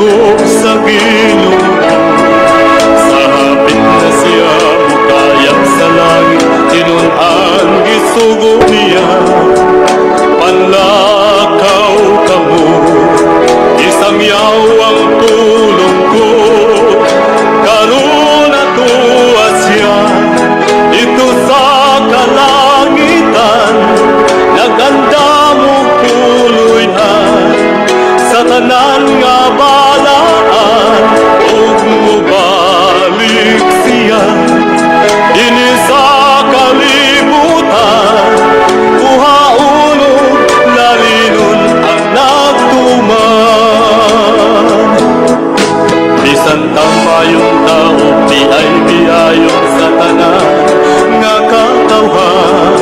Sugo sa Ginoo. Sa hapit na siya mukayab sa langit, tinun-an gisugo niya. Panlakaw kamo, isang yaw ang pulong ko. Karon atoa siya dito sa kalangitan, naganda mo puloy-an sa tanan nga balaan, ug mobalik siya dinhi sa kalibutan, kuhaon ug lalinon ang nagtuman. Bisan tamayong tao, biay-biayon sa tanan nga katawhan,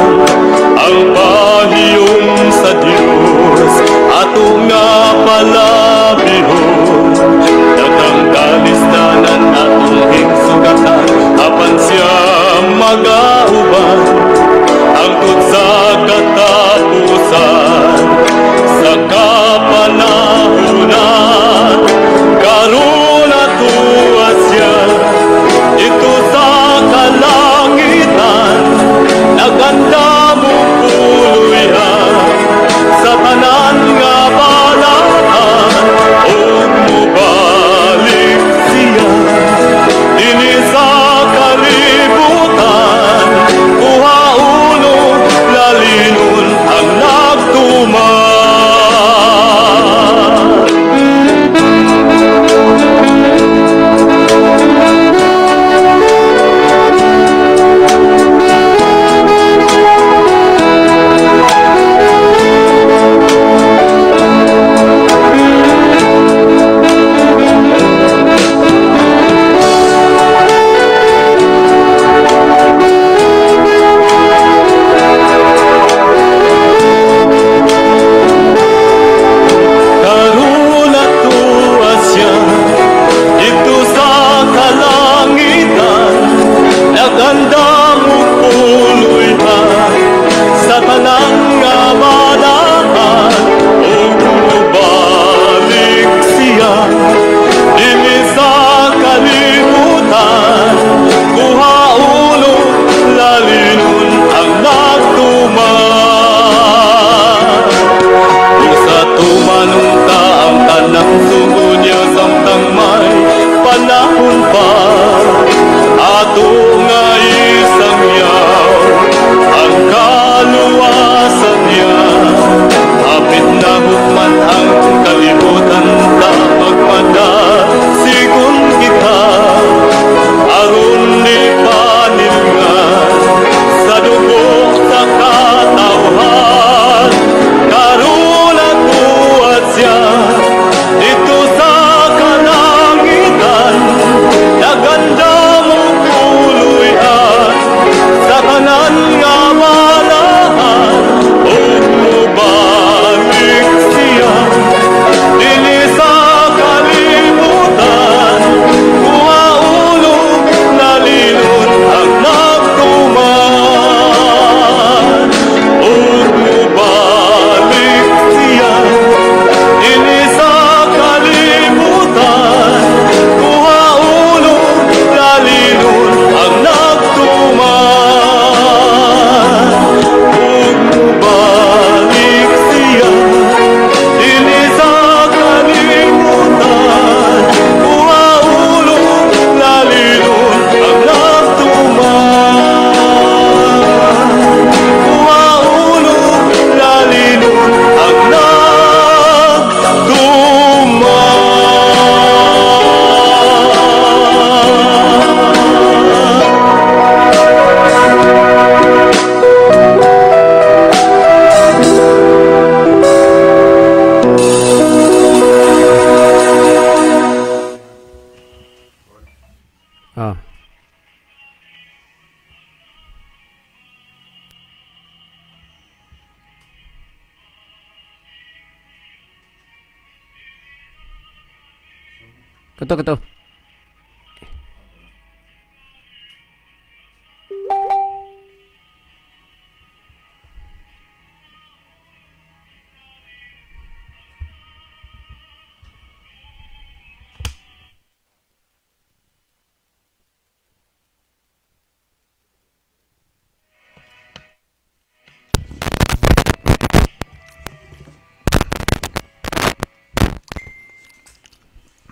ang pahiyom sa Dios ato nga palabihon. Daghang kalisdanan atong higsugatan, apan siya magauban hangtod sa katapusan, sa kapanahunan. Karon atoa siya dito sa kalangitan, naganda mo puloy-an sa tanan nga balaan, ug mobalik siya dinhi sa kalibutan, kuhaon ug lalinon ang nagtuman. Karon atoa siya dito sa kalangitan, naganda mo puloy-an sa tanan nga balaan, ug mobalik siya dinhi sa kalibutan, kuhaon ug lalinon ang nagtuman. Kung sa tumanong ta ang tanang sugo niya samtang may panahon pa, ato nga isang yaw ang kaluwasan niya. Hapit na hukman ang kalibutan, ta magmada sigon kita, aron di panilngan sa dugo sa katawhan. Karon atoa siya dito sa kalangitan, naganda mo puloy-an sa tanan nga balaan, ug mobalik siya dinhi sa kalibutan, kuhaon ug lalinon ang nagtuman. Ug mobalik siya dinhi sa kalibutan, kuhaon ug lalinon ang nagtuman. Ug mobalik siya dinhi sa kalibutan, kuhaon ug lalinon ang nagtuman. Kuhaon ug lalinon ang nagtuman. Ah. Kato, kato.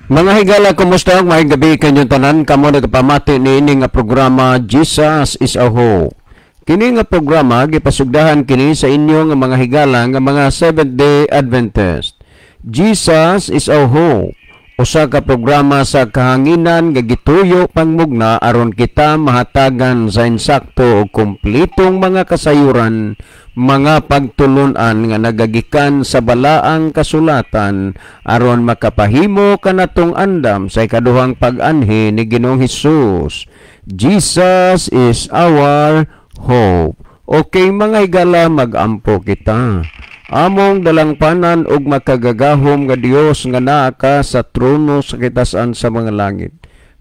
Mga higala, kumusta? Maayong gabi kanyong tanan. Kamo nagpamati niini nga programa, Jesus is a Hope. Kini nga programa gipasugdahan kini sa inyo nga mga higala nga mga Seventh-day Adventist. Jesus is a Hope. Usa ka programa sa kahanginan nga gituyo pangmugna aron kita mahatagan sa insakto ug kumpletong mga kasayuran, mga pagtulunan nga nagagikan sa balaang kasulatan aron makapahimo kanatong andam sa ikaduhang pag-anhi ni Ginoong Hesus. Jesus is our hope. Okay, mga higala, mag-ampo kita. Among dalangpanan ug makagagahom nga Dios nga naa ka sa trono sa kitasan sa mga langit.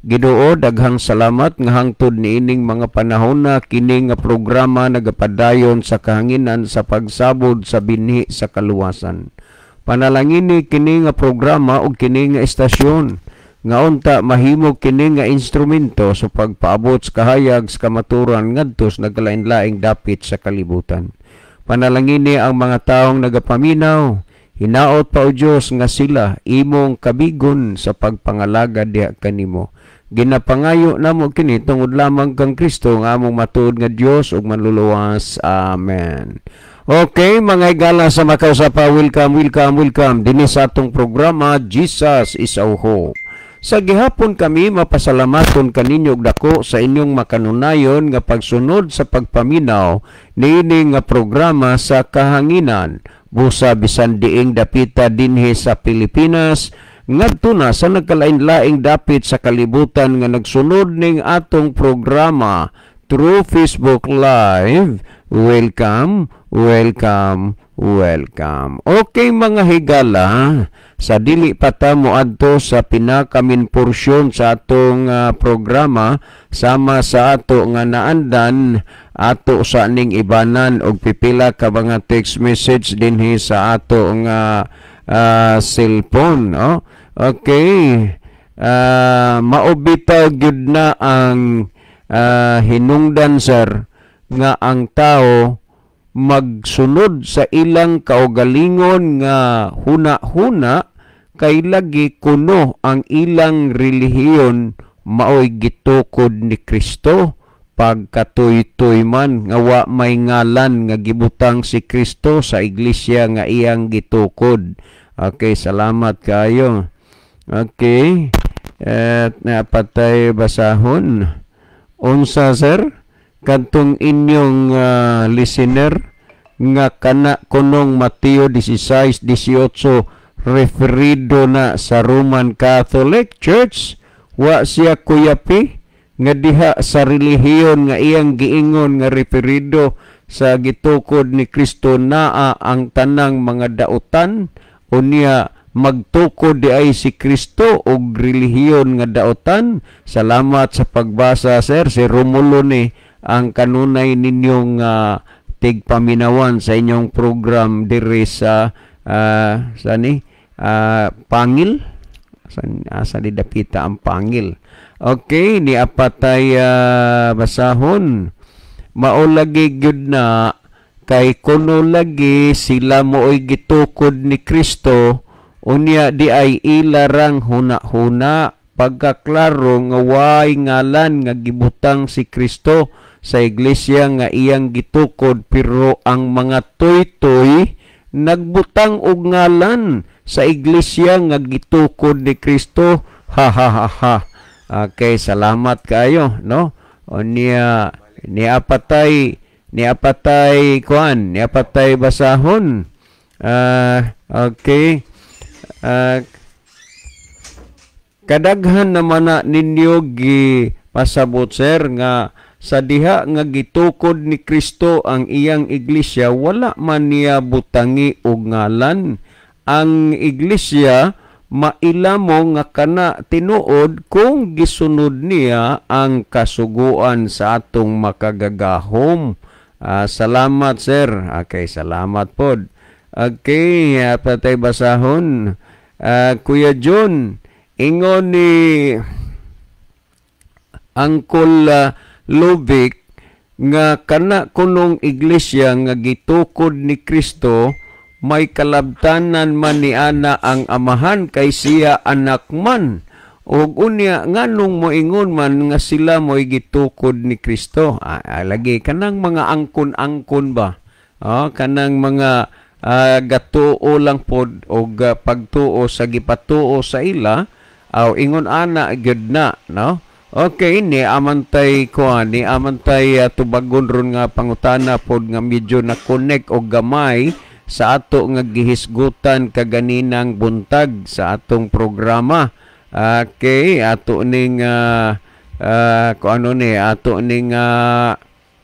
Ginoo, daghang salamat nga hangtod niining mga panahon na kini nga programa nagapadayon sa kahanginan sa pagsabod sa binhi sa kaluwasan. Panalangini kini nga programa ug kini nga estasyon nga unta mahimo kini nga instrumento sa pagpaabot sa kahayag sa kamaturan ngadto sa nagkalain-laing dapit sa kalibutan. Panalangini ang mga taong nagapaminaw. Hinaot pa, o Dios, nga sila imong kabigon sa pagpangalaga diha kanimo. Ginapangayo namo kini tungod lamang kang Kristo nga among matuod nga Dios ug manluluwas. Amen. Okay, mga higala sa makausapa, welcome, welcome, welcome dinhi sa atong programa, Jesus is our Hope. Sa gihapon kami mapasalamaton kaninyo og dako sa inyong makanunayon nga pagsunod sa pagpaminaw niini nga programa sa kahanginan. Busa bisan diing dapita dinhi sa Pilipinas ngadto na sa nagkalain-laing dapit sa kalibutan nga nagsunod ning atong programa through Facebook Live. Welcome, welcome, welcome. Okay, mga higala, sa dili pa ta moadto sa pinaka-main porsyon sa atong programa, sama sa ato nga naandan, ato sa ning ibanan og pipila ka mga text message dinhi sa ato nga cellphone, oh. Okay. Mao bitaw gyud na ang hinungdan, sir, nga ang tao magsunod sa ilang kaugalingon nga huna-huna kay lagi kuno ang ilang relihiyon maoy gitukod ni Kristo, pagkatuytoy man nga wa may ngalan nga gibutang si Kristo sa iglesia nga iyang gitukod. Okay, salamat kayo. Okay. At napatay basahon. Unsa, sir? Kadtong inyong listener nga kana kunong Mateo 16:18 referido na sa Roman Catholic Church, wa siya kuyapi nga diha sa relihiyon nga iyang giingon nga referido sa gitukod ni Kristo naa ang tanang mga dautan. Unya magtukod di ay si Kristo og relihiyon nga dautan? Salamat sa pagbasa, sir. Si Romulo ni ang kanunay ninyong tigpaminawan sa inyong program diri sa ni Pangil sa asa ni dapita ang Pangil. Okay, ni apatay basahon. Mao lagi gyud na kay kuno lagi sila mooy gitukod ni Kristo, unya di ay ilarang huna-huna, pagkaklaro nga way ngalan nga gibutang si Kristo sa iglesia nga iyang gitukod, pero ang mga tuytoy nagbutang og ngalan sa iglesia nga gitukod ni Kristo. Ha ha ha ha. Okay, salamat kayo, no? O niya niapatay kuan, niapatay basahon. Okay. Kadaghan naman na ninyo gi pasabot, sir, nga sa diha nga gitukod ni Kristo ang iyang iglesia, wala man niya butangi og ngalan ang iglesia. Maila mo nga kana tinuod kung gisunod niya ang kasuguan sa atong makagagahom. Salamat, sir. Okay, salamat pod. Okay, patay basahon. Kuya John, ingon ni Uncle Lovic nga kana kunong iglesia nga gitukod ni Kristo May kalabtanan man ni ana ang Amahan kay siya anak man. Ug unya, nganong moingon man nga sila mo'y gitukod ni Kristo? Lagi kanang mga angkon-angkon ba? Kanang mga gatuo lang pod og pagtuo sa gipatuo sa ila aw ingon ana gyud na, no? Okay, ni amantay kuan, ni amantay tubagon ron nga pangutana pod nga medyo na connect og gamay sa ato nga gihisgutan kaganinang buntag sa atong programa. Okay, ato ning kung ano ni ato ning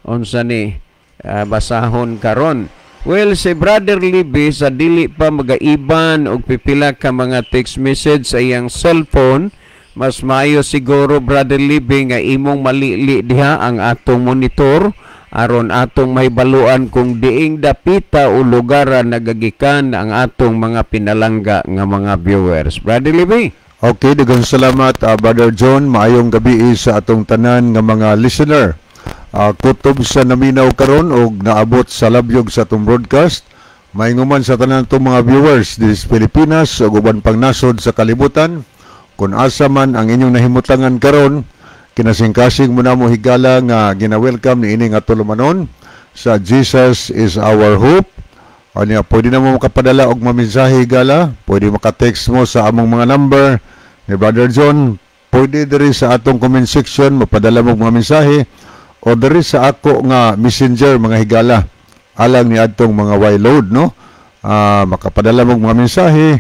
unsa ni basahon karon. Well, si Brother Libby, sa dili pa magaiban og pipila ka mga text message sa iyang cellphone, mas maayo siguro, Brother Libby, nga imong malili diha ang atong monitor aron atong mahibaluan kung diing dapita o lugar nagagikan ang atong mga pinalangga nga mga viewers. Brother Libby. Okay, daghang salamat, Brother John. Maayong gabi sa atong tanan nga mga listener. Kutob sa naminaw karon og naabot sa labyog sa atong broadcast. Mainguman sa tanan atong mga viewers diri sa Pilipinas ug uban pang nasod sa kalibutan. Kung asa man ang inyong nahimutangan karon, kinasingkasing mo na mo, higala, nga gina-welcome ni ini nga tulumanon sa Jesus is Our Hope. Anya, pwede na mo makapadala og mamensahe, higala, pwede maka-text mo sa among mga number ni Brother John, pwede diri sa atong comment section mapadala mo og mga mensahe o diri sa ako nga messenger, mga higala, alang ni adtong mga Y-load, no? Makapadala mo og mga mensahe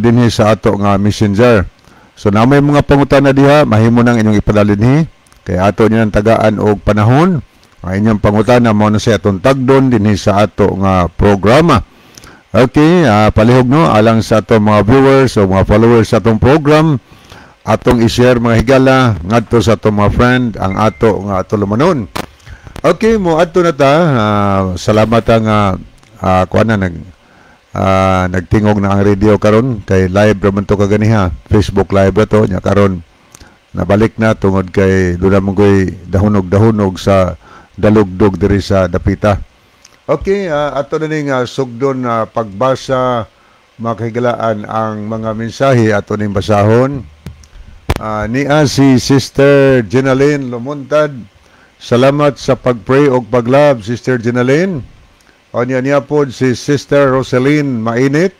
dinhi sa ato nga messenger. So na may mga pangutana diha, mahimo nang inyong ipadala dinhi kay ato niyang tagaan og panahon. Ang inyong pangutana mao na siya atong tagdon dinhi sa ato nga programa. Okay, palihog, no, alang sa ato mga viewers o mga followers sa atong program, atong i-share, mga higala, ngadto sa atong mga friend ang ato nga tulumanon. Okay, mo adto na ta. Salamat ang kuan na nagtingog na ang radio karon kay live ra man to kaganiha. Facebook live ra to nya karon nabalik na tungod kay doon mo koy dahunog-dahunog sa dalugdog diri sa dapita. Okay, ato na ning sugdon na pagbasa, mga kahigalaan, ang mga mensahe ato ning basahon. Nia si Sister Jenaline Lumuntad. Salamat sa pag-pray og pag-love, Sister Jenaline. O niya niya po si Sister Roseline Mainit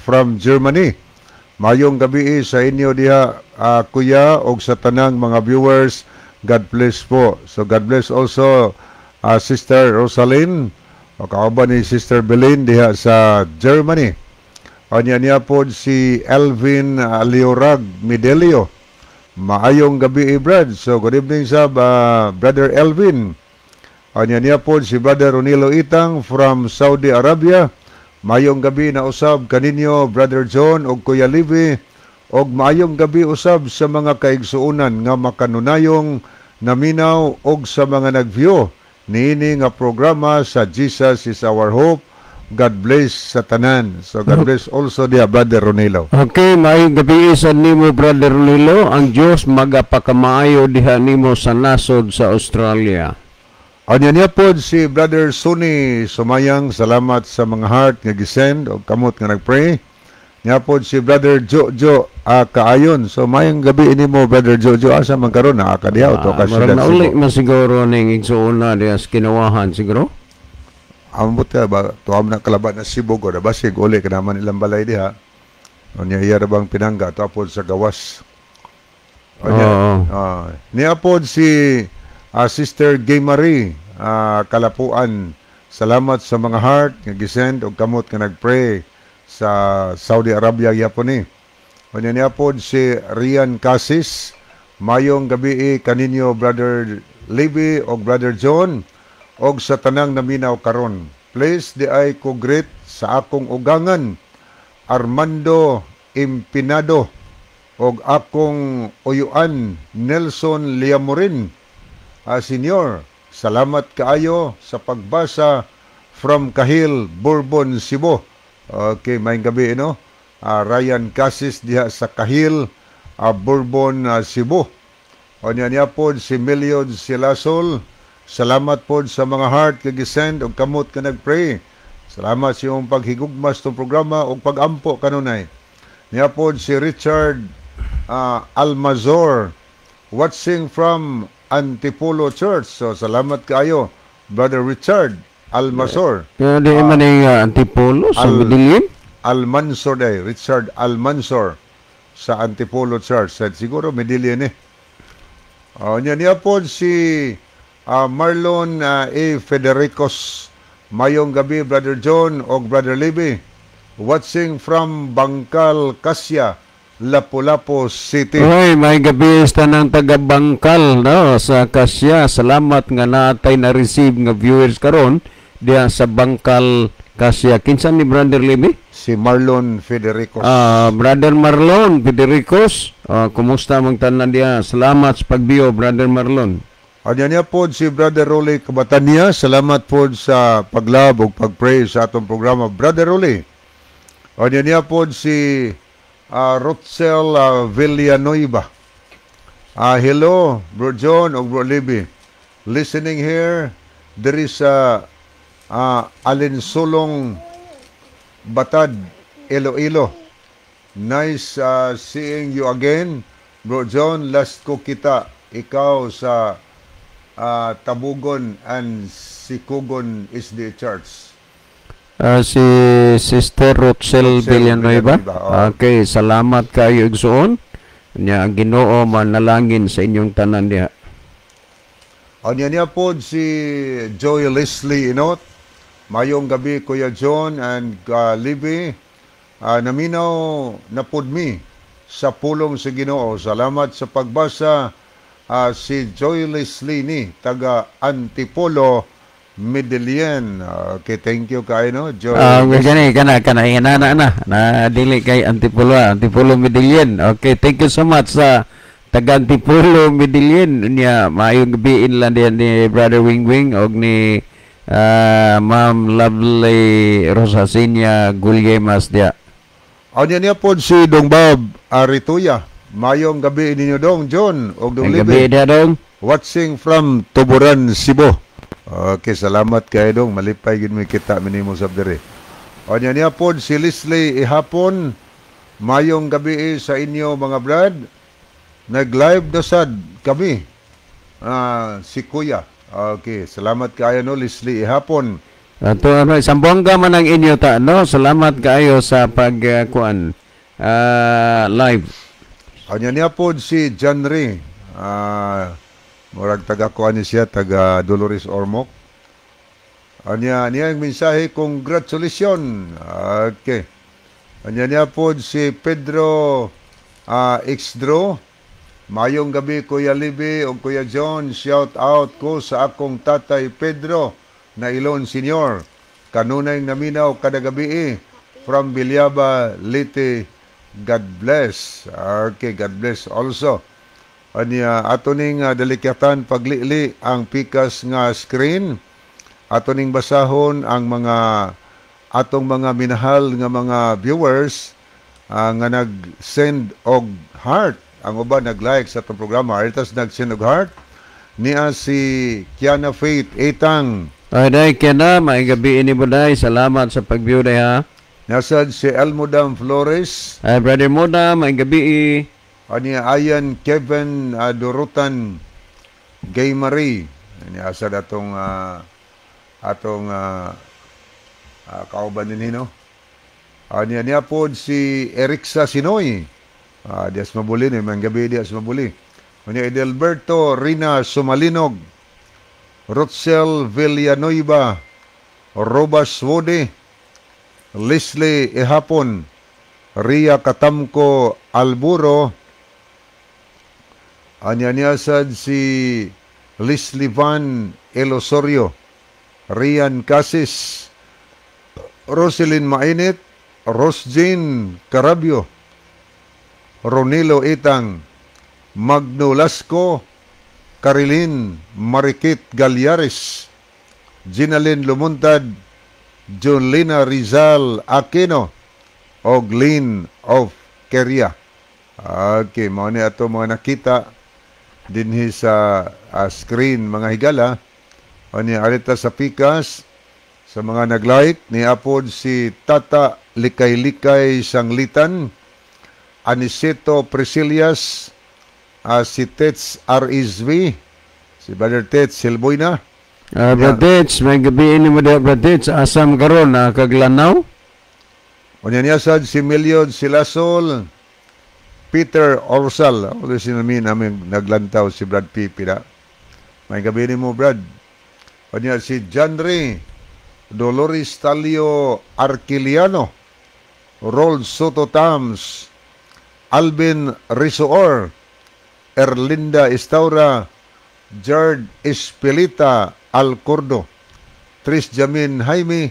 from Germany. Mayong gabi sa inyo diha, kuya, og sa tanang mga viewers. God bless po. So God bless also, Sister Rosaline o kauban ni Sister Belin diha sa Germany. O niya niya po si Elvin Leorag Midelio. Maayong gabi, Brad. So good evening sa Brother Elvin. O niya niya po si Brother Ronilo Itang from Saudi Arabia. Maayong gabi na usab kaninyo, Brother John ug Kuya Livy, og maayong gabi usab sa mga kaigsuonan nga makanunayong naminaw og sa mga nag-view niini nga programa sa Jesus is Our Hope. God bless sa tanan. So God bless also diha, Brother Ronilo. Okay, maayong gabi sa nimo, Brother Ronilo. Ang Dios magapakamaayo diha nimo sa nasod sa Australia. Anya niya pod si Brother Sunny Sumayang, salamat sa mga heart nga gisend og kamot nga nagpray. Niya pod si Brother Jojo Kaayon. So mayong gabi nimo, Brother Jojo. Asa man karon, naa ka diha o ka Murag siyudad nauli Cebu? Man siguro ning igsuona diha sa Kinawahan siguro. Ambot ka ba tuam na kalaban na Cebu ko na basig uli ka naman ilang balay diha. Unya iya ra bang pinangga tapos sa gawas. Unya, niya pod si Sister Gay Marie Kalapuan. Salamat sa mga heart nga gisend og kamot nga nagpray sa Saudi Arabia gyapon ni. Unya niya pod si Rian Casis. Mayong gabi kaninyo, Brother Libby og Brother John, og sa tanang naminaw karon. Please di ay ko greet sa akong ugangan Armando Empinado og akong uyuan Nelson Liamorin Senior. Salamat kaayo sa pagbasa from Kahil, Bourbon, Cebu. Okay, maayong gabi, no? Ryan Casis diha sa Kahil, Bourbon, Cebu. O niya niya pod si Meliod Silasol. Salamat pod sa mga heart nga gisend og kamot nga nagpray. Salamat sa iyong paghigugma sa itong programa ug pagampo kanunay. Niya pod si Richard Almazor, watching from Antipolo Church. So salamat kaayo, Brother Richard Almazor. Pero di man ni Antipolo sa Medellin. Almansor day, Richard Almansor sa Antipolo Church. Said, siguro Medellin eh. Niya niya po si Marlon A. Federicos. Mayong gabi, Brother John og Brother Libby. Watching from Bangkal, Cassia, Lapu-Lapu City. Oy, may gabi sa tanang taga Bangkal, no, sa Cassia. Salamat nga naatay na receive nga viewers karon diya sa Bangkal, Cassia. Kinsa ni Brother Libby? Si Marlon Federicos. Brother Marlon Federicos, kumusta mang tanan diya? Salamat sa pagbiyo, Brother Marlon. Anya niya po si Brother Rolly Kabatanya. Salamat po sa pag-love ug pag-pray sa atong programa, Brother Rolly. Anya niya po si Rotzel Villanueva. Hello, Bro John ug Bro Libby. Listening here, there is a Alinsulong Batad, Iloilo. Nice seeing you again, Bro John. Last ko kita ikaw sa Tabugon and Sikugon SDA Church. Si Sister Rotzel Rotzel Villanueva. Villanueva, oo. Okay, salamat kayo, igsoon. Nya ang Ginoo manalangin sa inyong tanan diha. Anya niya po si Joy Leslie Inot. Mayong gabi, Kuya John and Libby. Naminaw na pod mi sa pulong sa Ginoo. Salamat sa pagbasa, si Joy Leslie ni taga Antipolo, Medellin. Okay, thank you kaayo, no, Joy. Gani kana kana na na na na dili kay Antipolo, Antipolo Medellin. Okay, thank you so much sa taga Antipolo, Medellin. Nya maayong gabi lang diyan ni Brother Wing Wing og ni Ma'am Lovely Rosasinia Gulyemas diya. Anya niya po si Dong Bob Arituya. Mayong gabi ninyo, Dong John og Dong Ang gabi Libby. diya, Dong. Watching from Tuburan, Cebu. Okay, salamat kay Dong. Malipay gid mi kita minimo sa diri. Anya niya po si Leslie Ihapon. Mayong gabi sa inyo, mga brad. Nag-live na sad kami. Si Kuya. Okay, salamat kaayo, no, Leslie Ihapon. Ato ano, Zamboanga man ang inyo ta, no? Salamat kaayo sa pag kuan live. Anya niya po si John Ray. Murag taga kuan ni siya, taga Dolores Ormoc. Anya niya ang mensahe, congratulations. Okay. Anya niya po si Pedro Exdro. Mayong gabi, Kuya Libby o Kuya John. Shout out ko sa akong tatay Pedro na Ilon Senior. Kanunay naminaw kada gabi eh. From Villaba, Leyte. God bless. Okay, God bless also. Anya ato ning dalikyatan paglili ang pikas nga screen. Ato ning basahon ang mga atong mga minahal nga mga viewers nga nag-send og heart. Ang uban nag-like sa atong programa. Aritas nag-send og heart. Niya si Kiana Faith Etang. Ay, day, kena, may gabi ini mo, day. Salamat sa pag-view, day, ha. Nasad si Elmodam Flores. Ay, Brother Moda, may gabi. Anya Ayan Kevin Durutan Gay Marie. Anya asa atong atong kauban din, no? Anya niya po si Eriksa Sinoy. Dias Mabuli ni, mang gabi dias Mabuli. Anya Edelberto Rina Sumalinog. Rotzel Villanueva. Robas Wode. Leslie Ihapon. Ria Katamko Alburo. Anya niya sad si Leslie Van Elosorio, Rian Casis, Roselyn Mainit, Rosjane Carabio, Ronilo Itang, Magno Lasco, Carilyn Marikit Galyares, Ginalyn Lumuntad, Jolina Rizal Aquino, og Lynn of Keria. Okay, mao ni ato mga nakita dinhi sa screen, mga higala. Ani alita sa pikas. Sa mga nag-like, niapod si Tata Likay-Likay Sanglitan, Aniceto Priscillas, si Tets RSV, si Brother Tets Silboyna. Brad Tets, may gabi ini mo diha, Brad Tets. Asam karon na kaglanaw? Unya niya sad si Meliod Silasol, Peter Orsal. Ako si namin namin naglantaw si Brad Pipi na. May gabi ni mo, Brad. Unya si John Ray, Dolores Talio Arquiliano, Rold Soto Tams, Alvin Rizoor, Erlinda Estaura, Jard Espelita Alcordo, Tris Jamin Jaime,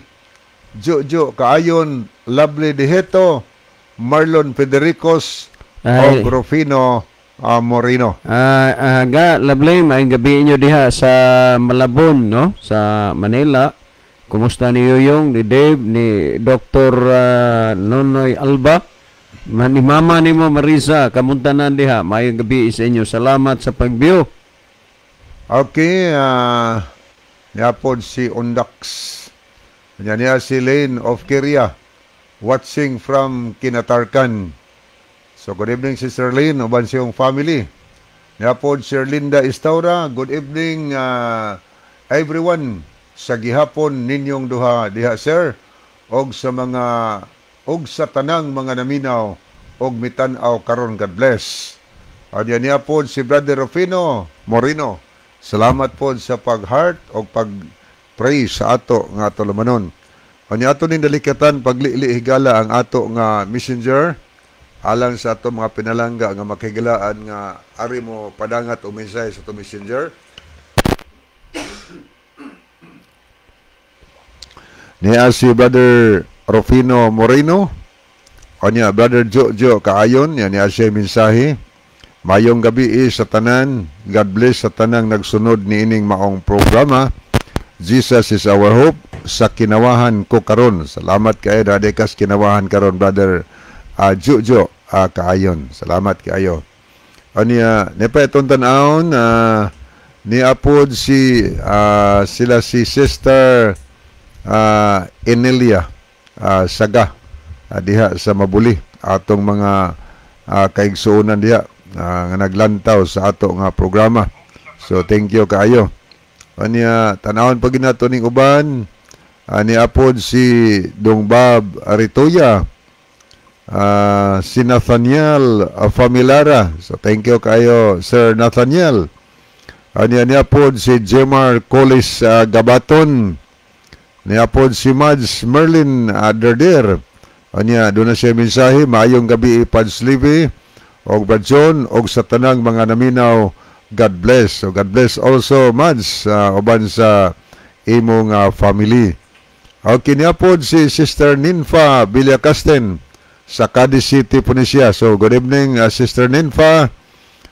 Jojo Kaayon, Lovely Diheto, Marlon Federicos, Ay. Og Rufino Moreno. Ga, lovely, may gabi inyo diha sa Malabon, no? Sa Manila. Kumusta ni Yoyong, ni Dave, ni Dr. Nonoy Alba? Ni mama ni mo Marisa, kamuntanan diha. Maayong gabi sa inyo. Salamat sa pag-view. Okay, niapod si Undax. Nya niya si Lane of Kiria, watching from Kinatarkan. So good evening, Sister Lane, uban siyong family. Niapod si Linda Istaura, good evening everyone sa gihapon ninyong duha diha, sir, og sa mga og sa tanang mga naminaw og mitan-aw karon, God bless. Adya niya po si Brother Rufino Moreno. Salamat po sa pag-heart o pag-pray sa ato nga ato lumanon. Unya ato ning dalikatan paglili, higala, ang ato nga messenger alang sa ato mga pinalangga nga makigilaan nga ari mo padangat o mensahe sa ato messenger. Niya si Brother Rufino Moreno. Onya Brother Jojo Kaayon, yan niya siya mensahe. Mayong gabi sa tanan. God bless sa tanang nagsunod ni ining maong programa. Jesus is our hope sa kinawahan ko karon. Salamat kay radekas kinawahan karon, Brother Jojo Kaayon. Salamat kaayo. Anya, nepa itong tan-awon ni apod si sila si Sister Enelia Saga diha sa Mabuli, atong mga kaigsuonan diha nga naglantaw sa ato nga programa. So thank you kaayo. Anya tanawon pag nato ning uban, ni apod si Dong Bob Aritoya, si Nathaniel Familara. So thank you kayo, Sir Nathaniel. Anya niya pod si Jemar Colis Gabaton. Niya pod si Mads Merlin Aderder. Anya doon na siya mensahe, maayong gabi Padslivi og Brad John og sa tanang mga naminaw, God bless. So God bless also, Mads, uban sa imong family. Okay, niya pod si Sister Ninfa Villacasten sa Cadiz City po ni siya. So good evening, Sister Ninfa.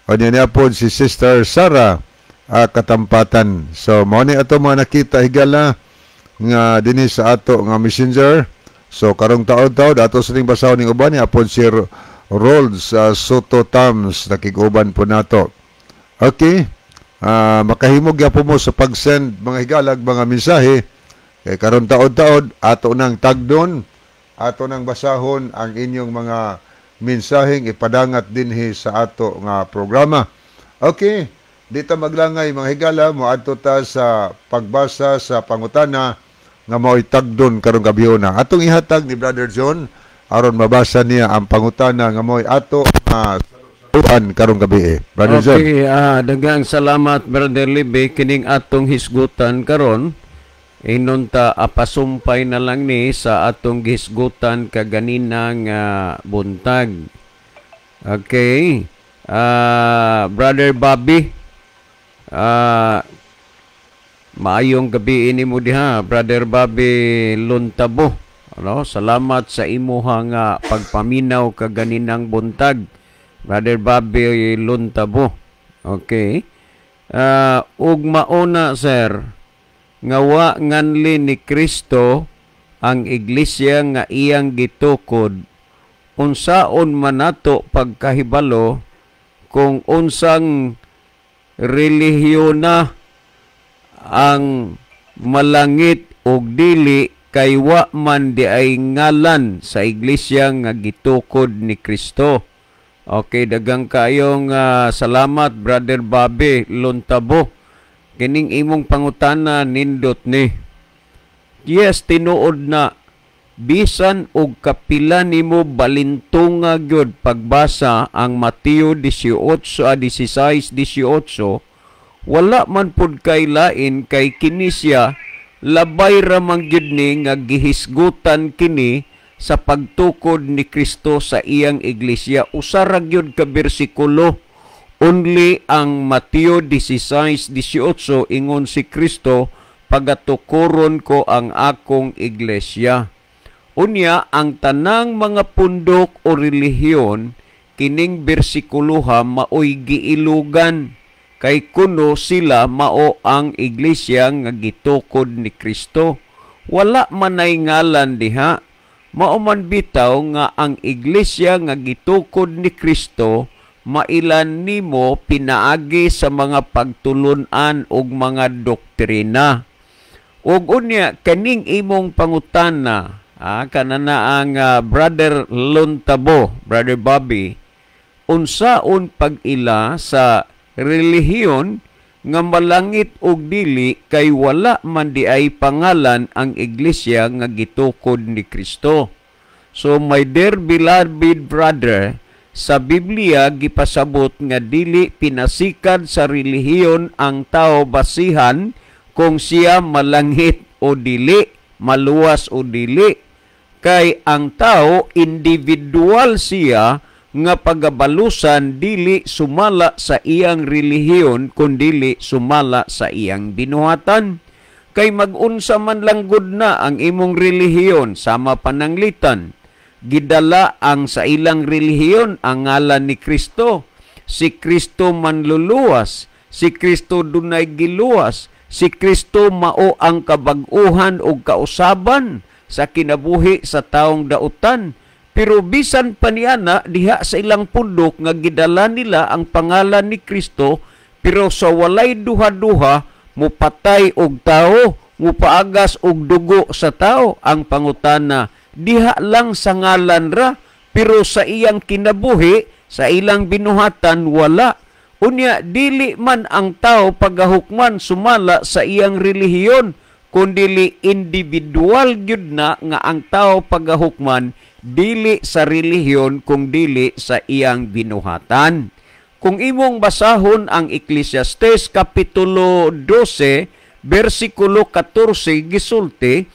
Anya niya pod si Sister Sara Katampatan. So mao ni ato mga nakita, higala, nga dinhi sa ato nga messenger. So karong taod-taod ato sa ning basahon ning uban, ni apod si Rolds Soto Tams, nakig-uban po nato. Okay. Makahimog gyapon mo sa pag-send, mga higalag, mga mensahe kay karon taod-taod ato nang tagdon, ato nang basahon ang inyong mga mensaheng ipadangat dinhi sa ato nga programa. Okay. Di ta maglangay, mga higala, moadto ta sa pagbasa sa pangutana nga mao'y tagdon karong gabhiona. Atong ihatag ni Brother John aron mabasa niya ang pangutana nga mao'y ato saluan karong gabi. Brother John. Okay, daghang salamat, Brother Libe. Kining atong hisgutan karon inunta apasumpay na lang ni sa atong hisgutan kaganina nga buntag. Okay. Brother Bobby, maayong gabi ini mo diha, Brother Bobby Luntabo. Ano, salamat sa imuha nga pagpaminaw kaganinang buntag, Brother Bobby Luntabo. Okay. Ug mauna, sir, nga wa nganli ni Kristo ang iglesia nga iyang gitukod, unsaon man nato pagkahibalo kung unsang relihiyon na ang malangit og dili kay wa man di ay ngalan sa iglesia nga gitukod ni Kristo. Okay, dagang kayong salamat, Brother Bobby Lontabo. Kining imong pangutana nindot ni. Yes, tinuod na, bisan og kapila nimo balintunga gyud pagbasa ang Mateo 18 a 16:18, wala man pud kay lain kay kini siya labay ra man gyud ni nga gihisgutan kini sa pagtukod ni Kristo sa iyang iglesia. Usa ra gyud ka bersikulo only ang Mateo 16:18. Ingon si Kristo, "Pagatukoron ko ang akong iglesia." Unya ang tanang mga pundok o relihiyon, kining bersikuluha maoy giilugan kay kuno sila mao ang iglesia nga gitukod ni Kristo. Wala manay ngalan diha. Mao man bitaw nga ang iglesia nga gitukod ni Kristo mailan nimo pinaagi sa mga pagtulun-an ug mga doktrina. Ug unya kaning imong pangutana, kanana ang Brother Lontabo, Brother Bobby, unsaon pag-ila sa relihiyon nga malangit og dili kay wala man di ay pangalan ang iglesia nga gitukod ni Kristo? So my dear beloved brother, sa Biblia gipasabot nga dili pinasikad sa relihiyon ang tao basihan kung siya malangit o dili, maluwas o dili. Kay ang tao individual siya nga pagabalusan dili sumala sa iyang relihiyon kundili sumala sa iyang binuhatan. Kay magunsa man lang gud na ang imong relihiyon, sama pananglitan gidala ang sa ilang relihiyon ang ngalan ni Kristo. Si Kristo manluluwas, si Kristo dunay giluwas, si Kristo mao ang kabag-uhan ug kausaban sa kinabuhi sa taong dautan. Pero bisan pa niana diha sa ilang pundok nga gidala nila ang pangalan ni Kristo, pero sa walay duha-duha mupatay og tao, mupaagas og dugo sa tao. Ang pangutana, diha lang sa ngalan ra, pero sa iyang kinabuhi, sa ilang binuhatan, wala. Unya dili man ang tao pagahukman sumala sa iyang relihiyon, kundili individual gyud na nga ang tao pagahukman dili sa relihiyon kung dili sa iyang binuhatan. Kung imong basahon ang Ecclesiastes kapitulo 12 bersikulo 14, gisulti,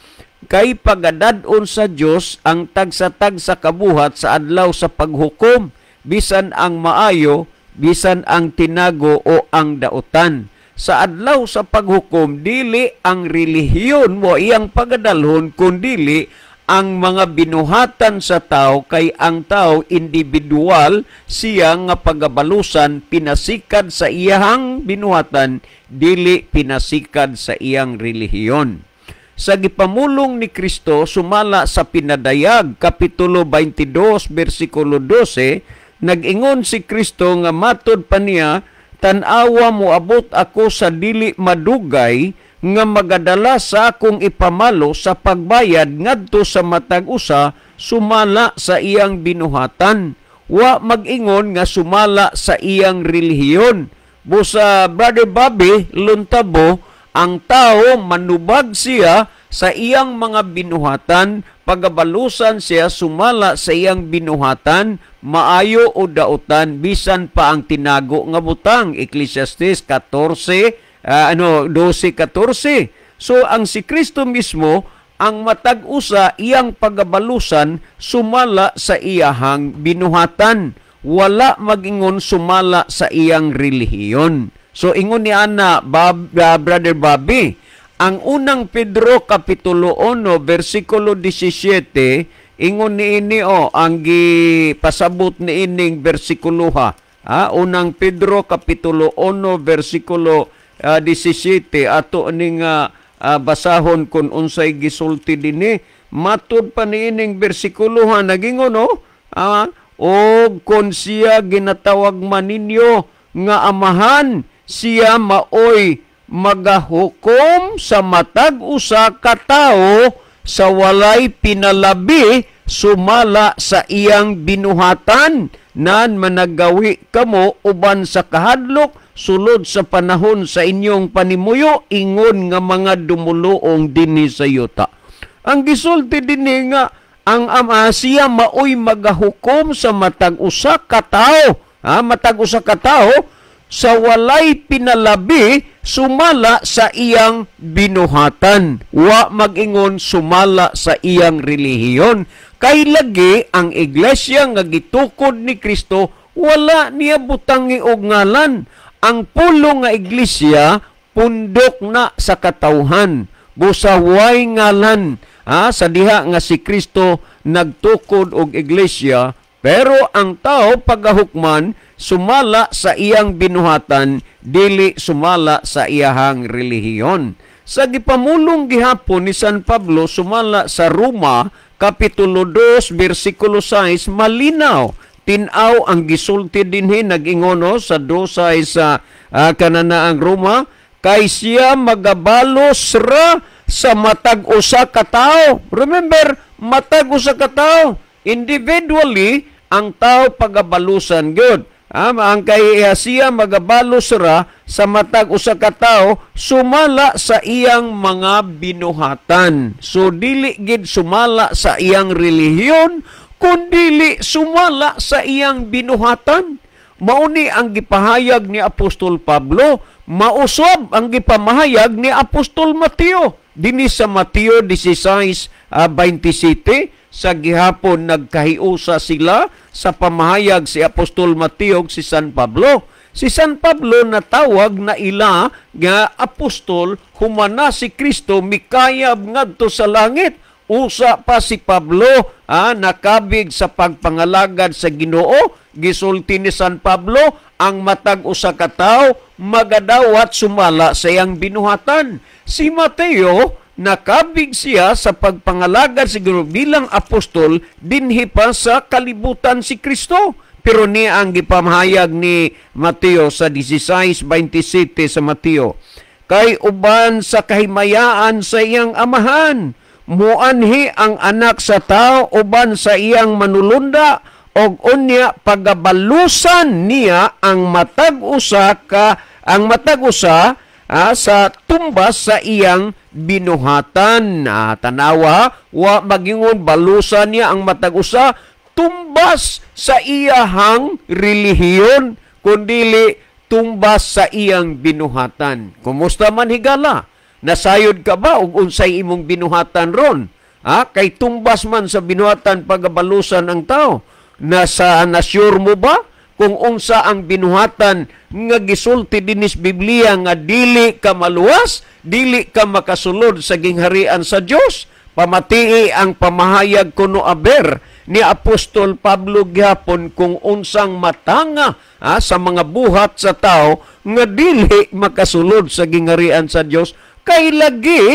kay pagadad-on sa Dios ang tagsa-tagsa kabuhat sa adlaw sa paghukom, bisan ang maayo, bisan ang tinago o ang dautan. Sa adlaw sa paghukom, dili ang relihiyon mo iyang pagadalhon, kundili ang mga binuhatan sa tao, kay ang tao individual siya nga pagabalusan pinasikad sa iyang binuhatan, dili pinasikad sa iyang relihiyon. Sa gipamulong ni Kristo sumala sa Pinadayag kapitulo 22 bersikulo 12, nag-ingon si Kristo nga matod pa niya, "Tan-awa, moabot ako sa dili madugay nga magadala sa akong ipamalo sa pagbayad ngadto sa matag usa sumala sa iyang binuhatan." Wa mag-ingon nga sumala sa iyang relihiyon. Busa, Brother Bobby Luntabo, ang tao manubag siya sa iyang mga binuhatan, pagabalusan siya sumala sa iyang binuhatan, maayo o dautan, bisan pa ang tinago nga butang. Ecclesiastes 14, 12:14. So ang si Kristo mismo, ang matag usa iyang pagabalusan sumala sa iyahang binuhatan. Wala magingon sumala sa iyang relihiyon. So ingon ni ana, Brother Bobby, ang Unang Pedro kapitulo 1 bersikulo 17, ingon ni ini o ang gipasabot ni ining bersikuloha. Unang Pedro kapitulo 1 bersikulo 17, ato ning basahon kun unsay gisulti dinhi. Matud pa niining bersikuloha, nagingon o, og kon siya ginatawag man ninyo nga Amahan, siya maoy Magahukom sa matag usa ka tawo sa walay pinalabi sumala sa iyang binuhatan. Nan managawi kamo uban sa kahadlok sulod sa panahon sa inyong panimuyo ingon nga mga dumuluong dinhi sa yuta. Ang gisulti dinhi nga ang Ama siya maoy magahukom sa matag usa ka tawo, ha, matag usa ka tawo sa walay pinalabi sumala sa iyang binuhatan. Wa mag-ingon sumala sa iyang relihiyon. Kay lagi ang iglesia nga gitukod ni Kristo wala niya butangi og ngalan. Ang pulo nga iglesia pundok na sa katawhan. Busa way ngalan, ha, sa diha nga si Kristo nagtukod og iglesia, pero ang tao pagahukman sumala sa iyang binuhatan, dili sumala sa iyahang relihiyon. Sa gipamulong gihapon ni San Pablo sumala sa Roma, Kapitulo 2, versikulo 6, malinaw. Tinaw ang gisulti dinhi, nag-ingono sa 2 sa kananaang Roma, kay siya magabalos ra sa matag usa ka tawo. Remember, matag usa ka tawo. Individually, ang tao pagabalusan gyud. Ang kay siya magabalos ra sa matag usa ka tawo sumala sa iyang mga binuhatan. So dili gid sumala sa iyang relihiyon, kundili sumala sa iyang binuhatan. Mauni ang gipahayag ni Apostol Pablo, mausab ang gipamahayag ni Apostol Mateo. Dinhi sa Mateo 16:27, sa gihapon nagkahiusa sila sa pamahayag si Apostol Mateo ug si San Pablo. Si San Pablo natawag na ila nga apostol humana si Kristo mikayab ngadto sa langit. Usa pa si Pablo nakabig sa pagpangalagad sa Ginoo. Gisulti ni San Pablo ang matag usa ka tawo magadawat sumala sa iyang binuhatan. Si Mateo nakabig siya sa pagpangalagad sa Ginoo bilang apostol dinhi pa sa kalibutan si Kristo. Pero niya ang gipamahayag ni Mateo sa 16:27 sa Mateo, kay uban sa kahimayaan sa iyang amahan muanhi ang anak sa tao uban sa iyang manulunda, og unya pagabalusan niya ang matag usa ka ang matag usa sa tumbas sa iyang binuhatan. Tanawa, wa magingon balusan niya ang matag usa tumbas sa iyahang relihiyon, kundili tumbas sa iyang binuhatan. Kumusta man higala? Nasayod ka ba og unsay imong binuhatan ron? Kay tumbas man sa binuhatan pagabalusan ang tao. Nasa nasyur mo ba kung unsa ang binuhatan nga gisulti dinis Biblia nga dili ka maluwas, dili ka makasulod sa gingharian sa Dios? Pamatii ang pamahayag kuno aber ni Apostol Pablo gihapon kung unsang matanga sa mga buhat sa tao nga dili makasulod sa gingharian sa Dios, kay lagi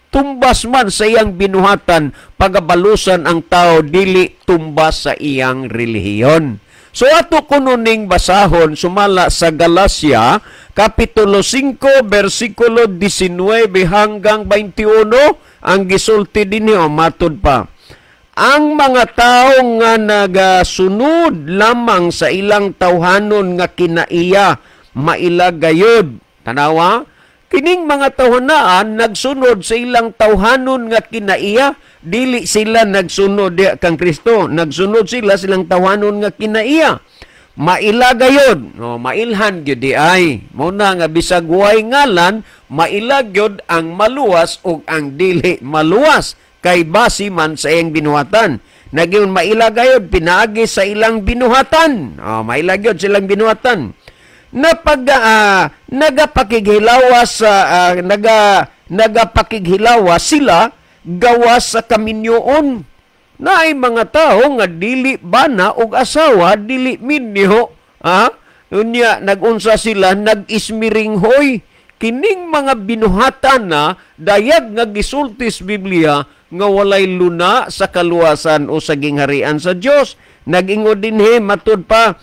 tumbas man sa iyang binuhatan pagabalusan ang tao, dili tumbas sa iyang relihiyon. So ato kuno ning basahon sumala sa Galacia Kapitulo 5 versikulo 19 hanggang 21, ang gisulti dinhi matud pa. Ang mga tao nga nagasunod lamang sa ilang tawhanon nga kinaiya maila gayod. Tanawa, kining mga tawhanaan nagsunod sa ilang tawhanon nga kinaiya, dili sila nagsunod diha kang Kristo, nagsunod sila silang tawhanon nga kinaiya. Maila gayod, no, mailhan gyud di ay. Mao na nga bisag way ngalan, maila gyud ang maluwas ug ang dili maluwas kay base man sa iyang binuhatan. Nagyun maila gayod pinaagi sa ilang binuhatan. Oh, maila gyud silang binuhatan. Napag nagapakighilawa sa nagapakighilawa sila gawas sa kaminyoon. Naay mga tao nga dili bana og asawa, dili minyo, unya nagunsa sila, nag-ismiringhoy. Kining mga binuhatan na dayag nga gisultis Biblia nga walay luna sa kaluwasan o sa gingharian sa Dios. Nag-ingon dinhi matud pa,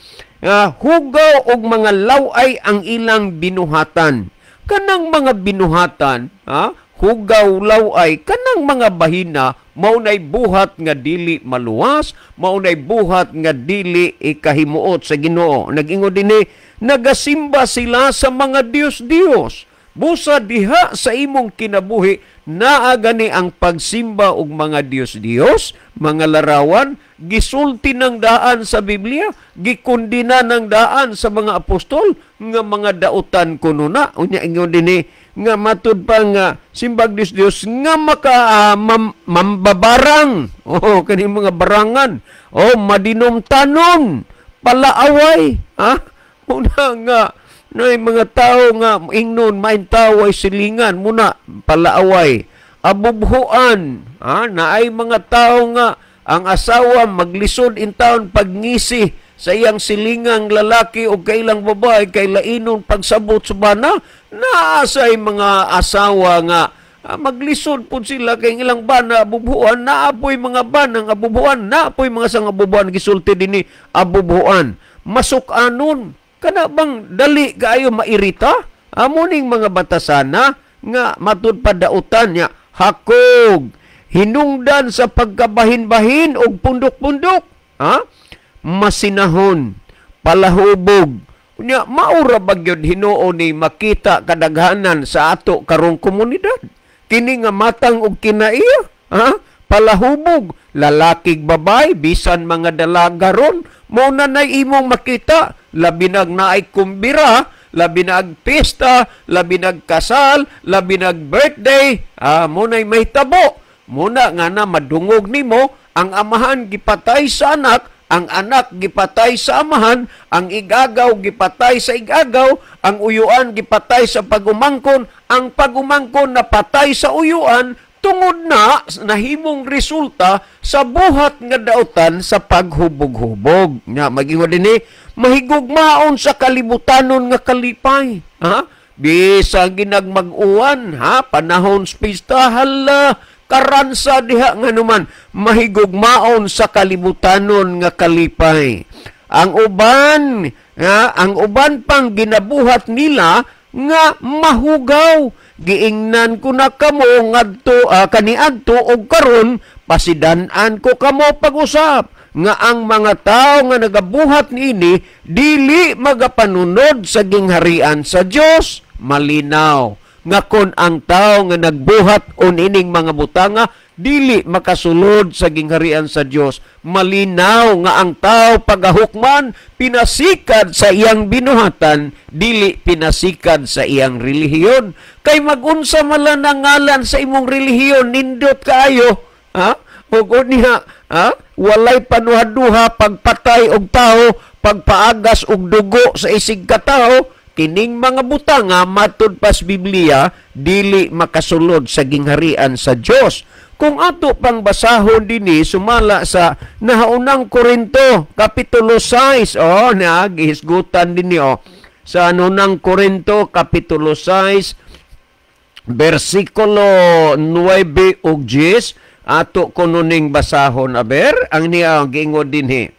hugaw og mga laway ang ilang binuhatan. Kanang mga binuhatan, ha? Hugaw, laway, kanang mga bahina, maunay buhat nga dili maluwas, maunay buhat nga dili ikahimuot sa Ginoo. Nag-ingon dinhi, nagasimba sila sa mga Diyos-Diyos. Busa diha sa imong kinabuhi, naa gani ang pagsimba og mga Diyos-Diyos, mga larawan, gisulti ng daan sa Biblia, gikundina ng daan sa mga apostol, nga mga dautan kuno na. Unya ingon dinhi, nga matud pa nga simbag Diyos-Diyos nga maka mambabarang, oh, kani mga barangan, oh, madinumtanon, palaaway, ha? Muna nga nay mga tao nga ingnon maintaway silingan muna palaaway, abubhuan, ha? Naay mga tao nga ang asawa maglisod in town pagngisi sa iyang silingang lalaki o kailang babae kay lainon pagsabot sa bana. Naa say mga asawa nga maglisod pud sila kay ilang bana abubuan, naapoy mga banang abubuan, naapoy mga sang abubuan, gisulti dinhi abubuan, masuk-anon. Kana bang dali kaayo mairita? Amo ning mga batasana nga matud pa dautan niya, hakog, hinungdan sa pagkabahin-bahin og pundok-pundok, ha? Masinahon, palahubog. Unya maura ba gyud hinuon ni makita kadaghanan sa ato karong komunidad? Kini nga matang og kinaiya, ha? Palahubog, lalakig babay, bisan mga dalaga ron, mao na nay imong makita, labi nag naay kumbira, labi nag pista, labi nag kasal, labi nag birthday, mo nay mahitabo. Muna nga na madungog nimo ang amahan gipatay sa anak, ang anak gipatay sa amahan, ang igagaw gipatay sa igagaw, ang uyuan gipatay sa pagumangkon, ang pagumangkon napatay sa uyuan, tungod na nahimong resulta sa buhat nga dautan sa paghubog-hubog. Nga magingon dinhi, mahigugmaon sa kalibutanon nga kalipay. Ha? Bisag ginagmag-uwan, ha? Panahon sa pista, hala, karansa diha nga numan, mahigugmaon sa kalibutanon nga kalipay. Ang uban, ha? Ang uban pang ginabuhat nila nga mahugaw. Giingnan ko na kamo ngadto kaniadto og karon pasidan-an ko kamo pag-usap nga ang mga tawo nga nagabuhat niini dili magapanunod sa gingharian sa Dios. Malinaw nga kon ang tawo nga nagbuhat on ining mga butanga dili makasulod sa gingharian sa Dios. Malinaw nga ang tao pagahukman pinasikad sa iyang binuhatan, dili pinasikad sa iyang relihiyon. Kay magunsa man lang ang ngalan sa imong relihiyon, nindot kaayo, ha? Ug unya, ha? Walay panuhaduha pagpatay og tao, pagpaagas og dugo sa isig ka tao. Kining mga butanga matud pas Biblia dili makasulod sa gingharian sa Dios. Kung ato pang basahon dinhi sumala sa nahaunang Korinto kapitulo 6, oh, na gihisgutan dinhi, oh, sa unang Korinto kapitulo 6 bersikulo 9 ug 10, ato kuno ning basahon aber ang niya giingon dinhi.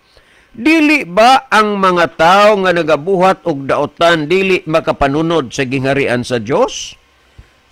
Dili ba ang mga tao nga nagabuhat og daotan dili makapanunod sa gingharian sa Dios?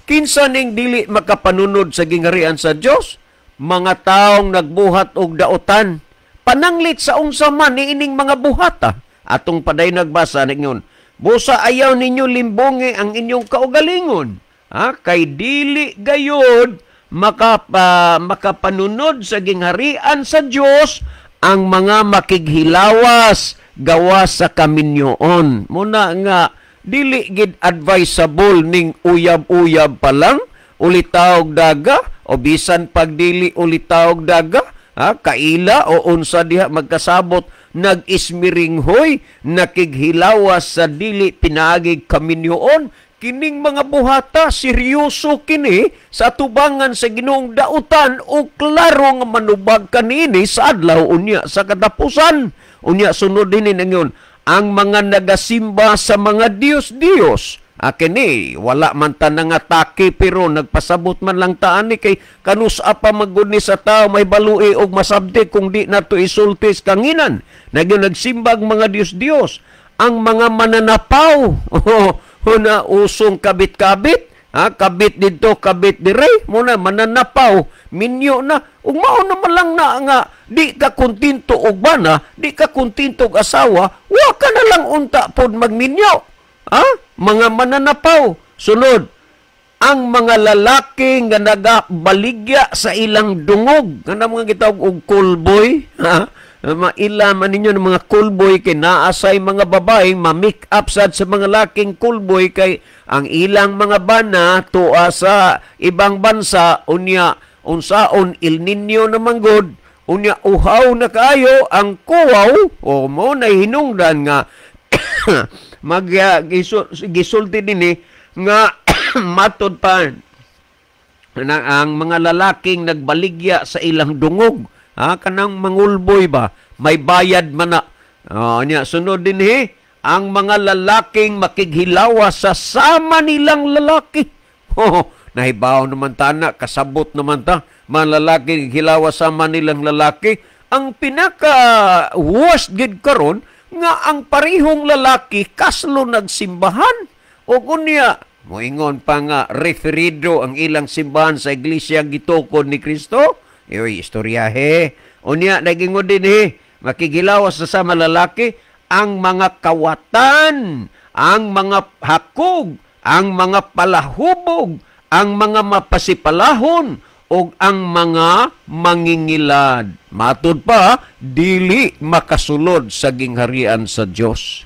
Kinsa ning dili makapanunod sa gingharian sa Dios? Mga taong nagbuhat og daotan. Pananglit sa unsa man niining mga buhata. Atong paday nagbasa ningon, busa ayaw ninyo limbongi ang inyong kaugalingon. Ha? Kay dili gayod makapanunod sa gingharian sa Dios ang mga makighilawas gawas sa kaminyoon. Muna nga dili gid advisable ning uyab-uyab pa lang ulitaog daga o bisan pagdili ulitaog daga, ha, kaila o unsa diha magkasabot nag-ismiringhoy nakighilawas sa dili pinaagig kaminyoon. Kining mga buhata seryoso kini sa tubangan sa Ginoong dautan o klaro nga manubag kanini sa adlaw unya sa katapusan. Unya sunod dinhi ningon ang mga nagasimba sa mga Diyos-Diyos. Kini wala man ta nangatake pero nagpasabot man lang taan ni kay kanus-a pa magud ni sa tao may balui og masabti kung di nato isulti sa kanginan. Nagyo nagsimbag mga Diyos-Diyos ang mga mananapaw. Huna usong kabit-kabit, ha, kabit didto, kabit dire, muna mananapaw, minyo na. Ug mao naman lang na nga di ka kontento og bana, di ka kontento og asawa, wa ka na lang unta pod magminyo. Ha? Mga mananapaw. Sunod, ang mga lalaki nga nagabaligya sa ilang dungog, kana mga gitawag og callboy, ha? Maila man ninyo ng mga callboy kay naasay mga babae ma-make up sad sa mga laking callboy kay ang ilang mga bana tuwa sa ibang bansa, unya unsaon El Nino naman gud, unya uhaw na kaayo ang kuwaw o mo na hinungdan nga mag gisulti dinhi nga matod pa na ang mga lalaking nagbaligya sa ilang dungog, ha, kanang mangulboy ba, may bayad man na. Nya sunod dinhi, ang mga lalaking makighilawa sa sama nilang lalaki. Oh, nahibaw naman ta na, kasabot naman ta, mga lalaki hilawa sama nilang lalaki. Ang pinaka worst gid karon nga ang parihong lalaki kaslo nagsimbahan. O kunya moingon pa nga referido ang ilang simbahan sa iglesia gitukod ni Kristo. Iyoy istoryahe. Unya nagingon dinhi, makigilawas sa sama lalaki ang mga kawatan, ang mga hakog, ang mga palahubog, ang mga mapasipalahon, o ang mga mangingilad. Matud pa, dili makasulod sa gingharian sa Dios.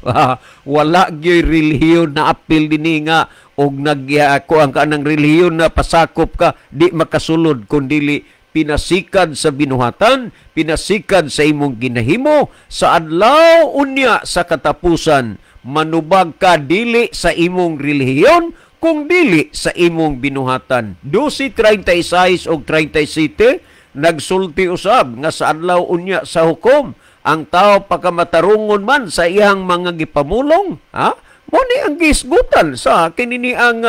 Wala gyoy relihiyon na apil dinhi nga og nagyako ang kanang relihiyon na pasakop ka, di makasulod kun dili pinasikad sa binuhatan, pinasikad sa imong ginahimo, sa adlaw unya sa katapusan, manubag ka dili sa imong relihiyon, kung dili sa imong binuhatan. 12:36 og 37, nagsulti usab nga sa adlaw unya sa hukom, ang tao pagkamatarungon man sa iyang mga gipamulong, ha? Mo ni ang gisgutan sa kinini ang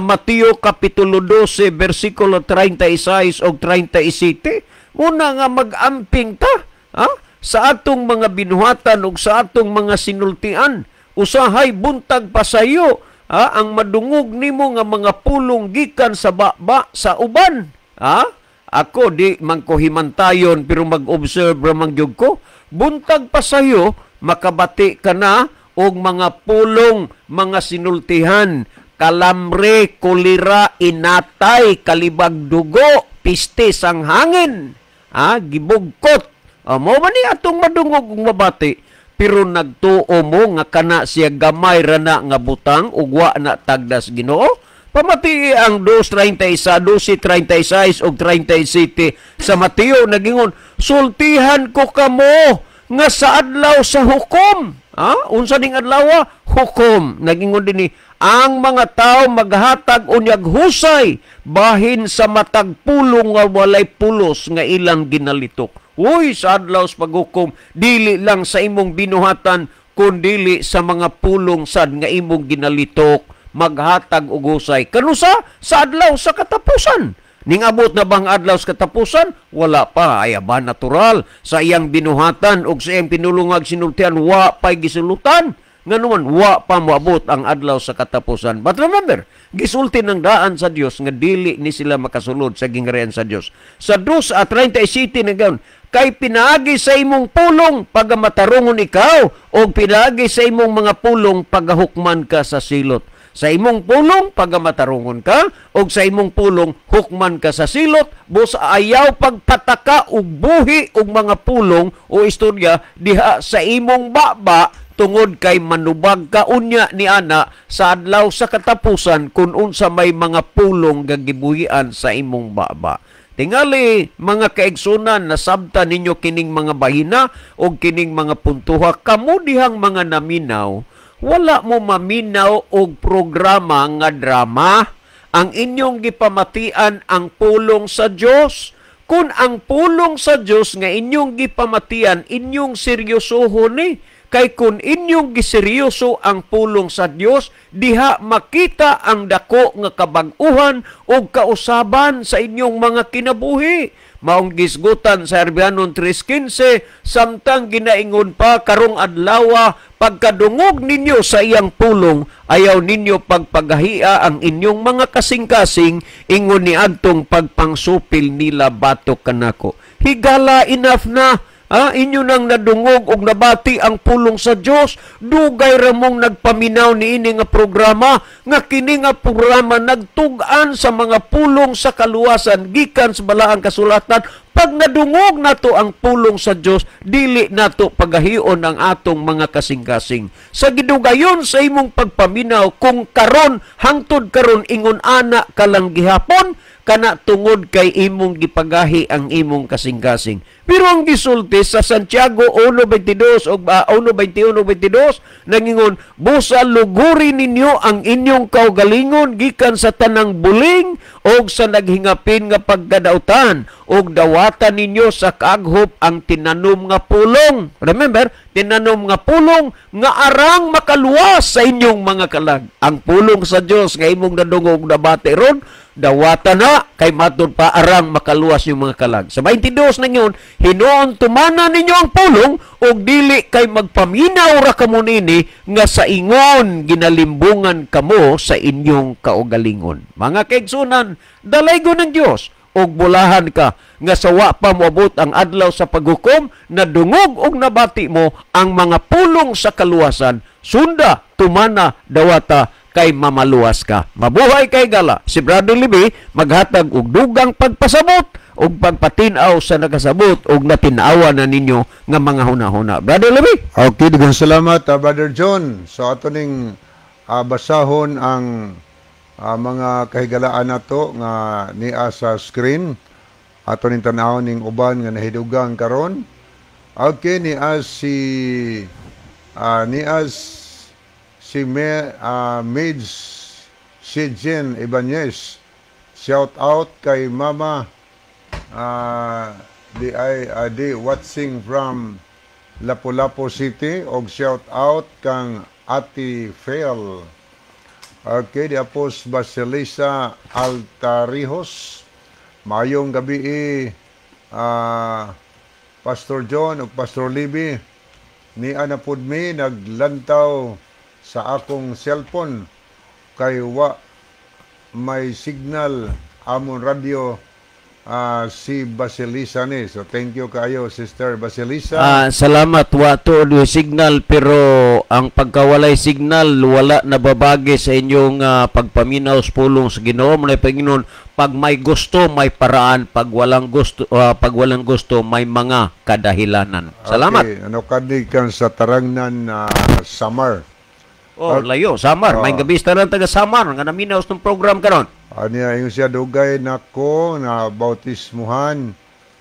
Mateo Kapitulo 12 versikulo 36 og 37. Muna nga mag-amping ta, ha, sa atong mga binuhatan ug sa atong mga sinultian. Usahay buntag pa sayo, ha, ang madungog nimo nga mga pulong gikan sa baba sa uban. Ha? Ako di man ko himantayon pero mag-observe ra man gyud ko. Buntag pa sayo makabati ka na og mga pulong, mga sinultihan, kalamre, kolera, inatay, kalibag dugo, piste sang hangin, ha, gibugkot. Mo man ni atong madungog ug mabati, pero nagtuo mo nga kana siya gamay ra na nga butang ug wa na tagdas Ginoo. Pamati ang 2:31, 12:36 ug 37 sa Mateo nagingon, sultihan ko kamo nga sa adlaw sa hukom. Ha? Unsa ning adlaw? Hukom. Nagingon dinhi, ang mga tao maghatag unyag husay bahin sa matag pulong nga walay pulos nga ilang ginalitok. Uy, sa adlaw sa paghukom, dili lang sa imong binuhatan kun dili sa mga pulong sad nga imong ginalitok, maghatag og husay. Kanusa? Sa adlaw sa katapusan. Ningabot na bang adlaw sa katapusan? Wala pa. Ay, aba, natural. Sa iyang binuhatan o sa iyang pinulungag sinultian, wa pa'y gisulutan. Nganuman, wa pa moabot ang adlaw sa katapusan. But remember, gisulti ng daan sa Dios nga dili ni sila makasulod sa gingharian sa Dios. Sa 2:37 na gayon, kay pinaagi sa imong pulong pagamatarungon ikaw, o pinaagi sa imong mga pulong pagahukman ka sa silot. Sa imong pulong pagamatarungon ka, o sa imong pulong hukman ka sa silot, bus ayaw pagpataka og buhi og mga pulong o istorya diha sa imong baba, tungod kay manubag ka unya ni ana sa adlaw sa katapusan kung unsa may mga pulong gagibuhian sa imong baba. Tingali mga kaigsunan, nasabta ninyo kining mga bahina o kining mga puntuha, kamo dihang mga naminaw, wala mo maminaw og programa nga drama. Ang inyong gipamatian ang pulong sa Dios. Kung ang pulong sa Dios nga inyong gipamatian, inyong seryosohon ni. Kay kung inyong giseryoso ang pulong sa Dios, diha makita ang dako nga kabag-uhan o kausaban sa inyong mga kinabuhi. Maong gisgutan sa Herbianon 3:15, samtang ginaingon pa karong adlawa, pagkadungog ninyo sa iyang pulong, ayaw ninyo pagpagahia ang inyong mga kasing-kasing ingon ni adtong pagpangsupil nila batok kanako. Higala, enough na. Ah, inyo nang nadungog og nabati ang pulong sa Dios. Dugay ra mong nagpaminaw niini nga programa, nga kini nga programa nagtug-an sa mga pulong sa kaluwasan gikan sa balaang kasulatan. Pag nadungog nato ang pulong sa Dios, dili nato pagahion ang atong mga kasing-kasing. Sa gidugayon sa imong pagpaminaw, kung karon hangtod karon ingon ana ka lang gihapon, kana tungod kay imong gipagahi ang imong kasing-kasing. Pero ang gisulti sa Santiago 1:22 og 1:21-22 nangingon, busa luguri ninyo ang inyong kaugalingon gikan sa tanang buling og sa naghingapin nga pagkadautan, og dawatan ninyo sa kaaghop ang tinanom nga pulong. Remember, tinanom nga pulong nga arang makaluwas sa inyong mga kalag. Ang pulong sa Dios nga imong nadungog nabati ron, dawata na kay matud pa arang makaluwas yung mga kalag. Sa 22 na yun, hinuon tumana ninyo ang pulong og dili kay magpaminaw ra kamo nini nga sa ingon ginalimbungan kamo sa inyong kaugalingon. Mga kaigsunan, dalaygo ng Dios og bulahan ka nga sawa pa moabot ang adlaw sa paghukom, nadungog og nabati mo ang mga pulong sa kaluwasan. Sunda, tumana, dawata kay mamaluwas ka. Mabuhay kay gala. Si Brother Libby maghatag og dugang pagpasabot og pagpatin-aw sa nakasabot og natin-awa na ninyo nga mga hunahuna. Brother Libby. Okay, daghang salamat, Brother John. So ato ning basahon ang mga kahigalaan nato nga niya sa screen. Ato ning tan-awon ning uban nga nahidugang karon. Okay, niya si Maids si Jen Ibanez. Shout out kay Mama di ay di watching from Lapu-Lapu City og shout out kang Ate Fel. Okay, di apos Basilisa Altarijos. Mayong gabi Pastor John ug Pastor Libby. Ni ana pud mi naglantaw sa akong cellphone kay wa may signal amon radyo, si Basilisa ni. So thank you kayo, Sister Basilisa. Salamat, wa to signal, pero ang pagkawalay signal wala nababagi sa inyong pagpaminaw sa pulong sa Ginoo. Muna Panginoon, pag may gusto may paraan, pag walang gusto may mga kadahilanan. Salamat. Okay, ano kani kan sa Tarangnan, Samar. Oh, layo, Samar. May gabi sa taga Samar nga naminaw sa program karon. Aniya yung siya, dugay nako na bautismuhan,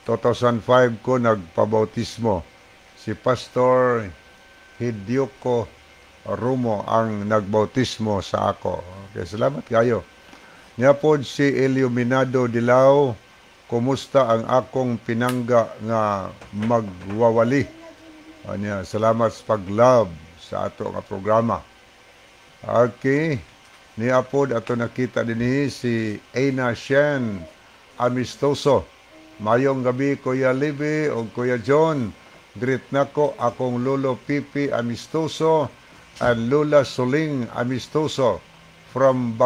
2005 ko nagpabautismo. Si Pastor Hidyoko Rumo ang nagbautismo sa ako. Okay, salamat kayo. Niya pod si Illuminado Dilao, kumusta ang akong pinangga nga magwawali? Aniya, salamat sa pag-love sa ato nga programa. Okay. Ni apod ato nakita dinhi si Aina Shen Amistoso. Mayong gabi, Kuya Libby o Kuya John. Greet nako akong lolo Pipi Amistoso and Lola Suling Amistoso from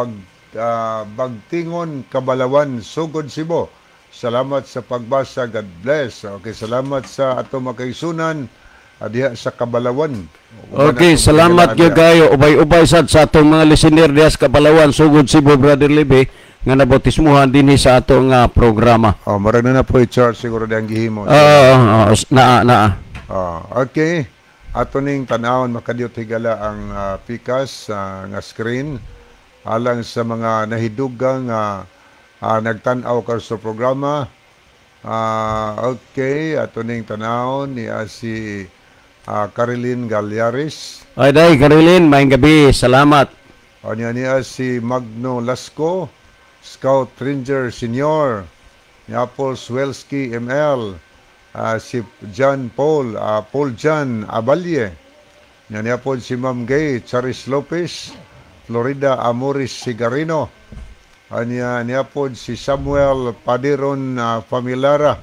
Bagtingon, Kabalawan, Sugod, Cebu. Salamat sa pagbasa. God bless. Okay, salamat sa ato makaigsunan diha sa Kabalawan. Okay, salamat gyud kayo. Ubay-ubay sad sa atong mga listener diha sa Kabalawan, Sugod, Cebu, Brother Libby, nga nabautismuhan dinhi sa atong programa. Oh, marag na na po church siguro diyang gihimo. Oo, naa naa. Ah, okay. Ato ning tan-awon makadiyot, higala, ang pikas nga screen alang sa mga nahidugang nagtan-aw karon sa programa. Okay, ato ning tan-awon ni si Carilyn Galyaris. Ay day, Carilyn, maayong gabi. Salamat. Niya niya si Magno Lasco, Scout Ranger Senior, ni Apple Swelski ML, si John Paul, Paul John Abalye, niya niya po si Ma'am Gay Charis Lopez, Florida Amoris Sigarino, Anya niya pod si Samuel Padiron Familara.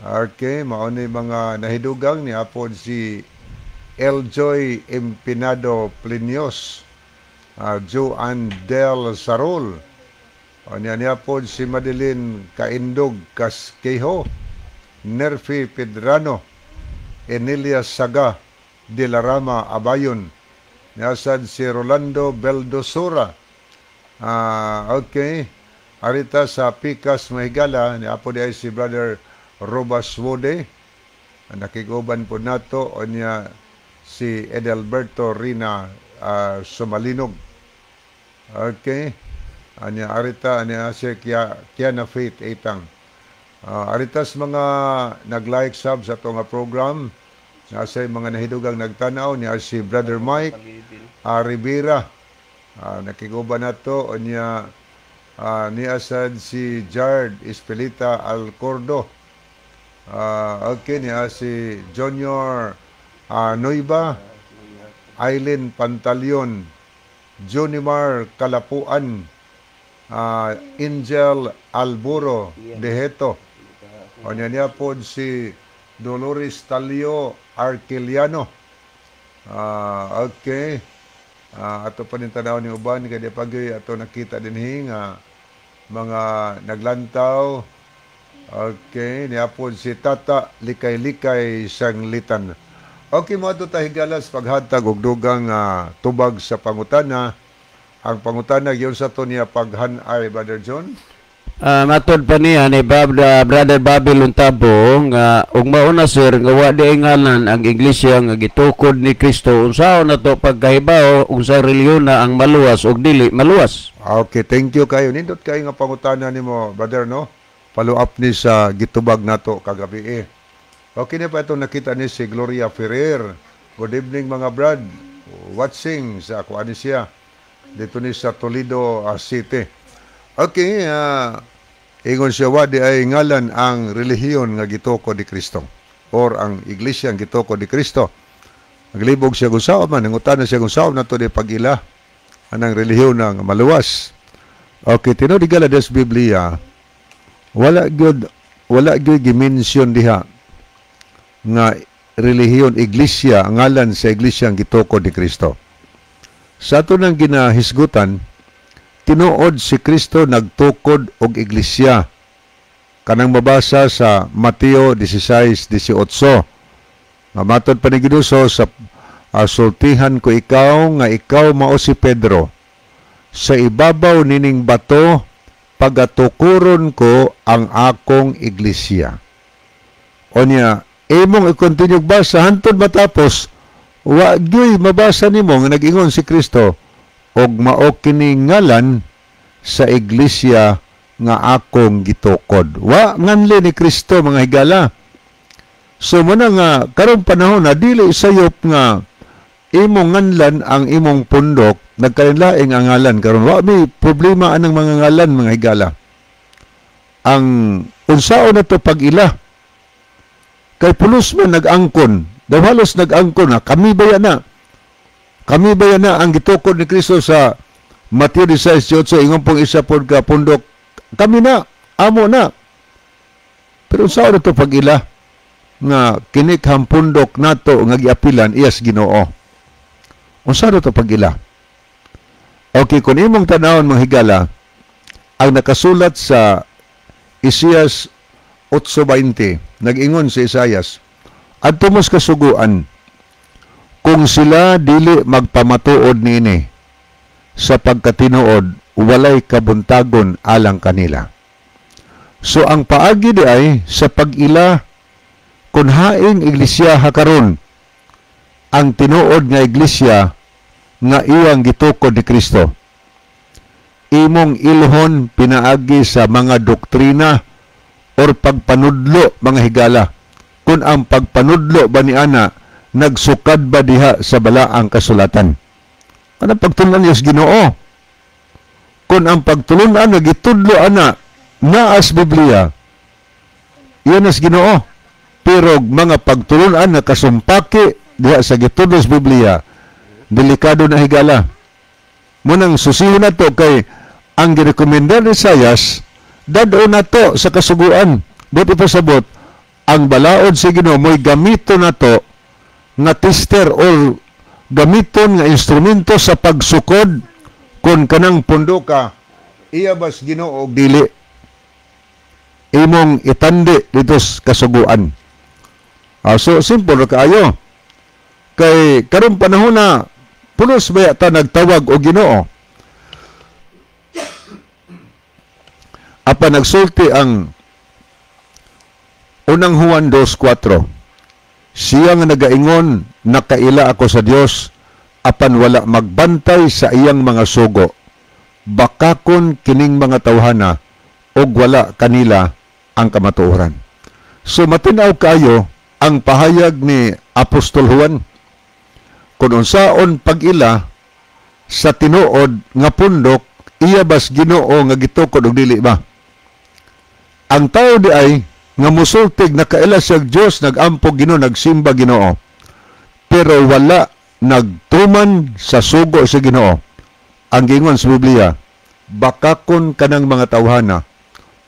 Okay, mao ni mga nahidugang. Niya pod si Eljoy Empinado Plinios, Joan Del Sarol. Anya niya pod si Madeline Kaindog Casquejo, Nerfi Pedrano, Emilia Saga de la Rama Abayon. Niasad si Rolando Beldosura. Okay. Arita sa Pikas Mahigala, ni apo di ay si Brother Robas Wode. Nakiguban po nato o niya si Edelberto Rina Sumalinog. Okay. Anya arita anya si Kiana Faith Itang. Arita sa mga nag-like sub sa ato nga program, nasa mga nahidugang nagtanaw niya si Brother Mike Rivera. Nakiguban nato o niya niya sad si Jard Espelita Alcordo. Okay, niya si Junior Noiba, Eileen Pantaleon, Junimar Kalapuan, Angel Alburo Deheto. O niya niya po si Dolores Talio Arquiliano. Okay. Ato pa nin tanaw ni uban kay di pagyoy ato nakita dinhi nga mga naglantaw. Okay, niya po si Tata Likay-Likay Sanglitan. Okay, mo ato tahigalas paghatag og dugang tubag sa pangutana. Ang pangutana gyud sa to niya paghanay, Brother John. Matod pa niya ni Brother Bobby Luntabo nga ug mauna sir nga wa di ngalan ang iglesia nga gitukod ni Kristo, unsaon nato pagkahibaw unsa relihiyon na ang maluwas ug dili maluwas? Okay, thank you kayo. Nindot kayo nga pangutana nimo, brother, no? Follow up ni sa gitubag nato kagabi eh. Okay na pa ito nakita ni si Gloria Ferrer. Good evening mga brad. Watching sa ako ani siya. Dito ni sa Toledo City. Okay, ingon siya wa di ay ngalan ang relihiyon nga gitukod ni Kristo or ang iglesia nga gitukod ni Kristo. Naglibog siya kung sao man, nangutana siya kung sao nato di pag-ila anang relihiyon nga maluwas. Okay, tinuod gala des Biblia, wala gyud gi-mention diha nga relihiyon, iglesia, ang ngalan sa iglesia ang gitukod ni Kristo. Sa ato nang ginahisgutan, tinuod si Kristo nagtukod og iglesia. Kanang mabasa sa Mateo 16:18. Nga matod pa ni Ginuso sa sultihan ko ikaw nga ikaw mao si Pedro. Sa ibabaw nining bato pagatukuron ko ang akong iglesia. O niya, imong i-continue basa hantod matapos, wa gyoy mabasa nimo nga nag-ingon si Kristo og mao kini ngalan sa iglesia nga akong gitukod. Wa nganli ni Kristo mga higala. So muna nga karong panahon na dili sayop nga imong nganlan ang imong pundok, nagkalain ang ngalan karon. Wa may problema anang mga ngalan mga higala. Ang unsaon na to pag-ila kay pulos man nag-angkon, daw halos nag-angkon na kami baya na. Kami baya na ang gitukod ni Kristo sa Mateo 16:18, ingon pong isa pod ka pundok, kami na, amo na. Pero unsaon na to pag-ila nga kinikhang pundok nato nga giapilan iyas Ginoo? Unsa na to pag-ila? Okay, kung imong tanawon mga higala, ang nakasulat sa Isaias 8:20, nag-ingon si Isaias, adto mos kasuguan, kung sila dili magpamatuod niini, sa pagkatinuod, walay kabuntagon alang kanila. So ang paagi di ay sa pag-ila kun haing iglesia hakaron ang tinuod nga iglesia nga iyang gitukod ni Kristo. Imong ilhon pinaagi sa mga doktrina or pagpanudlo mga higala. Kung ang pagpanudlo ba ni ana nagsukad ba diha sa balaang kasulatan? Kanang pagtulunan niya sa Ginoo. Kung ang pagtulunan nga gitudlo ana naas Biblia, iyan as Ginoo. Pero mga pagtulunan nga kasumpaki diha sa gitudlo sa Biblia, delikado na higala. Munang susihon na to kay Ang girekomendar ni Isayas, dad-on nato sa kasuguan. Buot ipasabot, ang balaod sa Ginoo mo'y gamito nato nga tester or gamiton nga instrumento sa pagsukod kung kanang pundoka iya bas Ginoo og dili, imong itandi dito sa kasuguan. So simple ra kaayo. Kay karon panahon na pulos baya ta nagtawag og Ginoo. Apan nagsulti ang unang Juan 2:4, siya nga nagaingon nakaila ako sa Dios apan wala magbantay sa iyang mga sugo, bakakon kining mga tawhana og wala kanila ang kamatuoran. So matinaw kayo ang pahayag ni Apostol Juan kung unsaon pag-ila sa tinuod nga pundok, iya bas Ginoo nga gitukod og dili ba? Ang tao di ay nga musultig nakaila siya Dios, nagampo Ginoo, nagsimba Ginoo, pero wala nagtuman sa sugo sa Ginoo. Ang giingon sa Biblia, bakakon kanang mga tawhana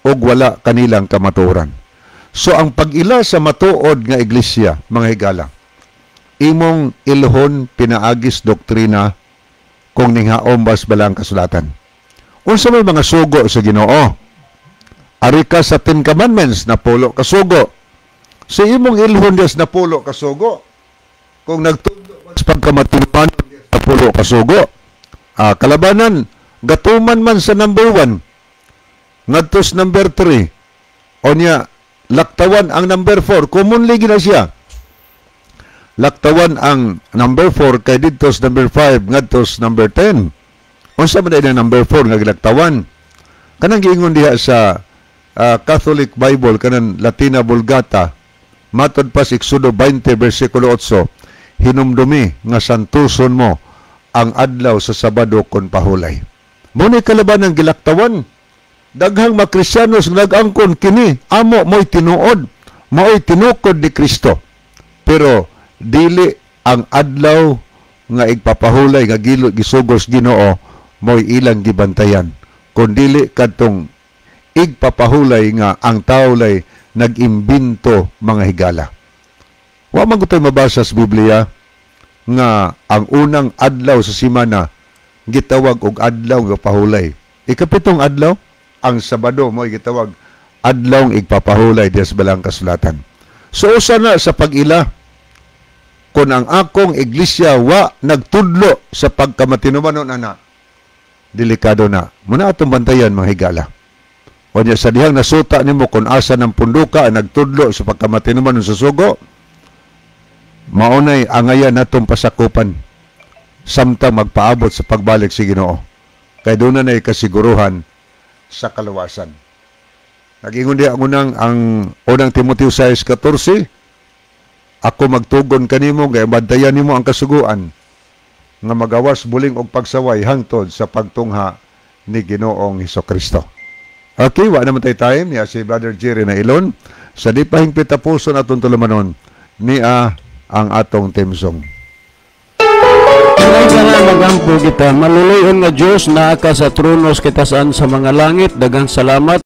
og wala kanilang kamatuoran. So ang pag-ila sa matuod nga iglesia, mga higala, imong ilhon pinaagis doktrina kung ninghaom bas bala ang kasulatan. Unsa may mga sugo sa Ginoo? Ari ka sa Ten Commandments, napulo ka sugo. Sa imong ilhon dias napulo ka sugo. Kung nagtundo sa pagkamatuman napulo ka sugo. Kalabanan, gatuman man sa number 1 ngadto sa number 3. O niya, laktawan ang number 4. Commonly gina siya. Laktawan ang number 4 kay didto sa number 5 ngadto sa number 10. Unsa man ang number 4 nga gilaktawan? Kanang giingon diha sa Catholic Bible, kanang Latina Vulgata, matod pa sa Exodo 20 versikulo 8, hinumdumi nga santuson mo ang adlaw sa Sabado kon pahulay. Muna kalaban ang gilaktawan. Daghang mga Kristiyanos nag-angkon kini, amo mo'y tinuod, mao'y tinukod ni Kristo. Pero dili ang adlaw nga igpapahulay nga gisugos Ginoo mo'y ilang gibantayan, kun dili kadtong igpapahulay nga ang tawlay nag-imbento, mga higala. Wa man gud mabasa sa Biblia nga ang unang adlaw sa simana gitawag og adlaw nga pahulay. Ikapitong adlaw, ang Sabado, mo'y gitawag adlaw igpapahulay diha sa balang kasulatan. So usa na sa pag-ila kung ang akong iglesia wa nagtudlo sa pagkamatinumanon ana, delikado na. Muna atong bantayan, mga higala. O niya, sa dihang nasuta nimo kung asa ng punduka ang nagtudlo sa pagkamatinumanon sa sugo, maunay angayan natong pasakupan samtang magpaabot sa pagbalik si Ginoo. Kay doon na kasiguruhan sa kaluwasan. Nag-ingon diha ang unang Timoteo 6:14, ako magtugon kanimo kay bantayan nimo ang kasuguan nga magawas buling og pagsaway hangtod sa pagtungha ni Ginoong Hesukristo. Okay, wa naman tay time niya si Brother Jerry na ilon sa di pa hingpit tapuson atong tulumanon niya ang atong theme song. Kaya magampo kita, maluluyon nga Diyos naa ka sa tronos kitasan sa mga langit, daghang salamat.